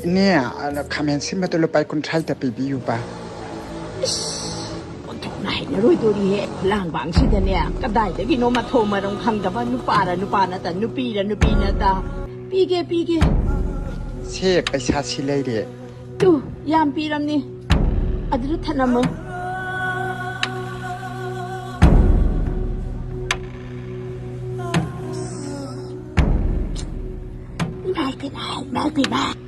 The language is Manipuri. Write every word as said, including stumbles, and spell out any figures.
ꯏꯅꯦ, ꯑ, ꯈꯥꯃꯦꯟ ꯁꯤꯟꯕꯗꯣ ꯂꯨꯄꯥ ꯀꯨꯟꯊ꯭ꯔꯥ ꯍꯦꯛꯇ ꯄꯤꯕꯤꯌꯨꯕ꯫ ꯑꯣꯟꯊꯣꯛꯅ ꯍꯩꯅꯔꯣꯏꯗꯣꯔꯤꯍꯦ꯫ ꯈꯨꯂꯥꯡꯕꯥꯡꯁꯤꯗꯅꯦ, ꯀꯗꯥꯏꯗꯒꯤꯅꯣ ꯃꯊꯣꯡ ꯃꯔꯝ ꯈꯪꯗꯕ ꯅꯨꯄꯥꯔ ꯅꯨꯄꯥ ꯅꯠꯇ, ꯅꯨꯄꯤꯔ ꯅꯨꯄꯤ ꯅꯠꯇ꯫ ꯄꯤꯒꯦ, ꯄꯤꯒꯦ꯫ ꯁꯦ, ꯄꯩꯁꯥ ꯁꯤ ꯂꯩꯔꯦ꯫ ꯇꯨ, ꯌꯥꯝ ꯄꯤꯔꯝꯅꯤ꯫ ꯑꯗꯨꯗ ꯊꯅꯝꯃꯣ꯫ ꯏꯃꯥꯏ ꯄꯦꯝꯃ, ꯏꯃꯥꯏ ꯄꯦꯝꯃ꯫